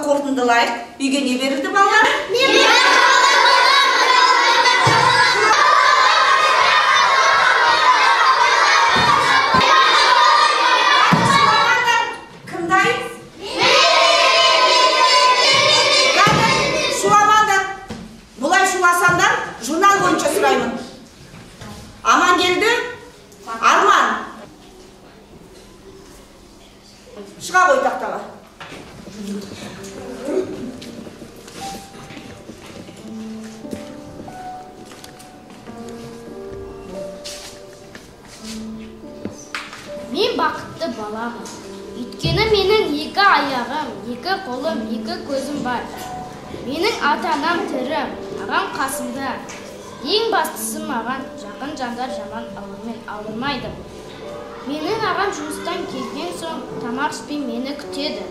қорытындылайық. Үйге не берілді балалар? Кім дайын? Шуламаңдар. Бұлай шуласаңдар, журнал бойынша сұраймын. Амангелді, Арман. Шыға ғой тақтаға. Мен бақытты баламын. Өйткені менің екі аяғым, екі қолым, екі көзім бар. Менің ата-анам тірі, ағам қасымда. Ең бастысы маған жақын жандар жаман аурумен ауырмайды. Менің ағам жұмыстан келген соң тамақ ішпей мені күтеді.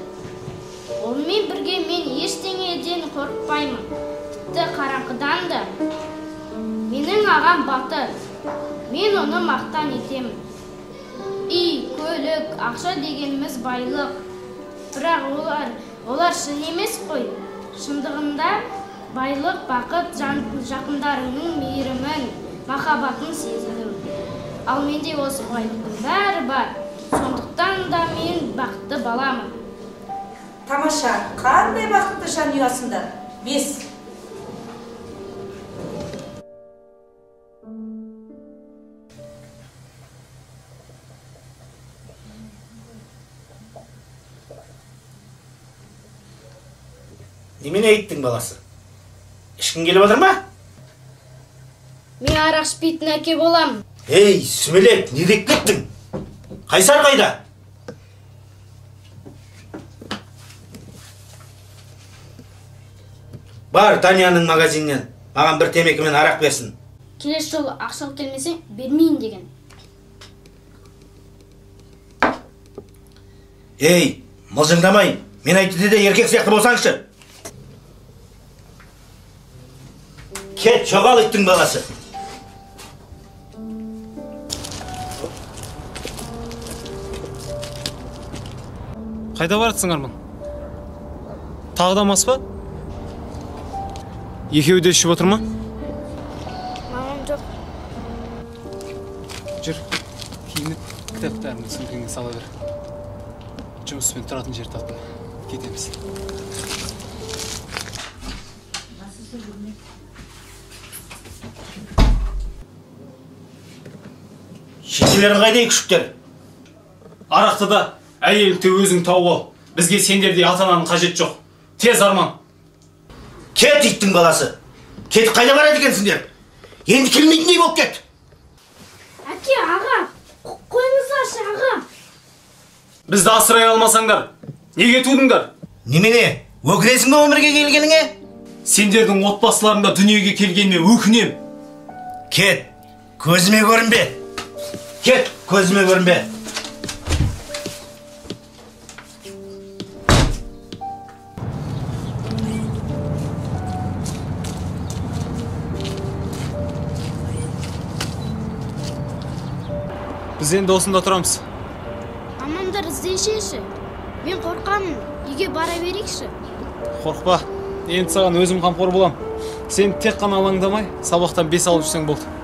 Онымен бірге мен ештеңеден қорықпаймын, тіпті қараңғыдан да. Менің ағам батыр, мен оны мақтан етемін. Үй, көлік, ақша дегеніміз байлық. Бірақ олар шын емес қой. Шындығында байлық, бақыт, жақындарыңның мейірімін, махаббатын сезіну. Ал менде осы байлықтың бәрі бар. Сондықтан да мен бақытты баламын. Тамаша, қандай бақытты жанұясыңдар? 5. Немене иттің баласы? Ішкің келіп отыр ма? Мен арақ ішпейтін әке боламын. Ей, сүмелек, не деп кеттің? Қайсар қайда? Бар, Данияның магазинінен маған бір темекі мен арақ берсін. Келесі жолы ақша алып келмесең, бермейін деген. Ей, мылжыңдамай, мен айтты де еркек сияқты болсаңшы. Кет, жоғал иттің баласы. Қайда баратсың, Арман? Тағы да мас па? Екеуі де ішіп отыр ма? Мамам жоқ. Жүр, киініп, кітаптарыңды сөмкеңе сала бер. Жұмыспен тұратын жер таптым. Кетеміз. Шешелерің қайда, күшіктер? Арақты да әйеліңді өзің тауып ал. Бізге сендердей ата-ананың қажеті жоқ. Тез, Арман. Кет, иттің баласы. Кетіп қайда барады екенсіңдер? Енді келмейтіндей болып кет. Әке, аға, қойыңыздаршы, аға. Бізді асырай алмасаңдар, неге тудыңдар? Немене, өкінесің бе өмірге келгеніңе? Сендердің отбасыларыңда дүниеге келгеніме өкінем. Кет, көзіме көрінбе. Кет, көзіме көрінбе. Біз енді осында тұрамыз. Мамамдар іздейші. Мен қорқамын, үйге бара берейікші. Қорықпа, енді саған өзім қамқор болам. Сен тек қана алаңдамай, сабақтан 5 алып жүрсең болды.